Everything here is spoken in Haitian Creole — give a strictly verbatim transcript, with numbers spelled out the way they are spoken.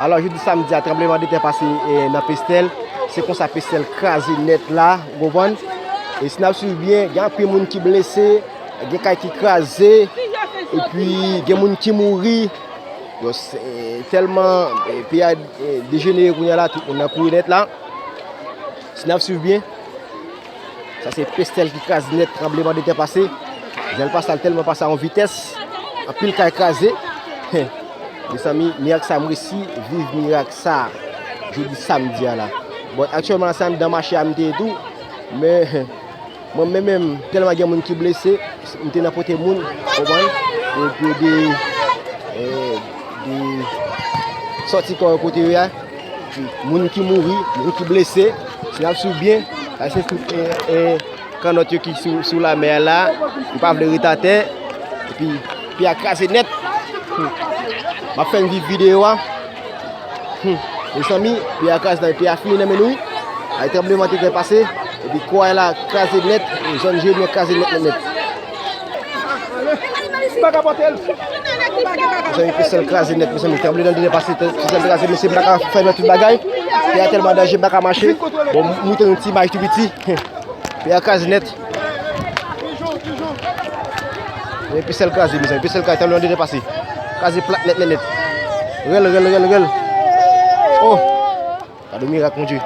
Alò, jodi samdi a, tranblemanntè pase, e, nan Pestèl. Se konsa Pestèl kraze nèt la, ou konprann? E si n ap swiv byen, gen anpil moun ki blese, gen kay ki kraze, epi gen moun ki mouri. Yo, se, tèlman, e, peyi a, e, dejenere kounye a la, tout moun nan kouri nèt la. Si n ap swiv byen, sa se Pestèl ki kraze nèt, tranblemanntè pase. Jan l pase a, l tèlman pase a yon vitès, anpil kay kraze. Mezanmi, mirak sa, m resi viv mirak sa jodi samdi a la. Bon, aktyèlman la, se anndan mache a m te ye tou, men mwen menm, menm, tèlman gen moun ki blese, m te nan pote moun, konprann? Pou, pou de, e, de sòti kò yo kote yo ye a. Moun ki mouri, moun ki blese, si n ap swiv byen, sa se tout, e, e, kannòt yo ki sou, sou lamè a la, yo pa vle ret atè, epi peyi a kraze nèt. Hmm. M ap fè n viv videyo a. Hmm. Mezanmi, peyi a kraze nèt, peyi a fini nan men nou wi. Ay, tranblemanntè pase, epi kò a la kraze nèt, zòn Jeremi an kraze nèt, nèt, nèt. Mezanmi, Pestèl kraze nèt, mezanmi, tranblemanntè pase, Pestèl kraze, mesye, m pa ka fè nan tout bagay. Peyi a tèlman danje, m pa ka mache. Bon, m montre yon ti imaj tou piti. Peyi a kraze nèt. Men Pestèl kraze, mezanmi, Pestèl kraze, tranblemanntè pase. Kraze plat nèt, nèt, nèt. Rèl, rèl, rèl, rèl. Oh! Gade mirak, Bondye.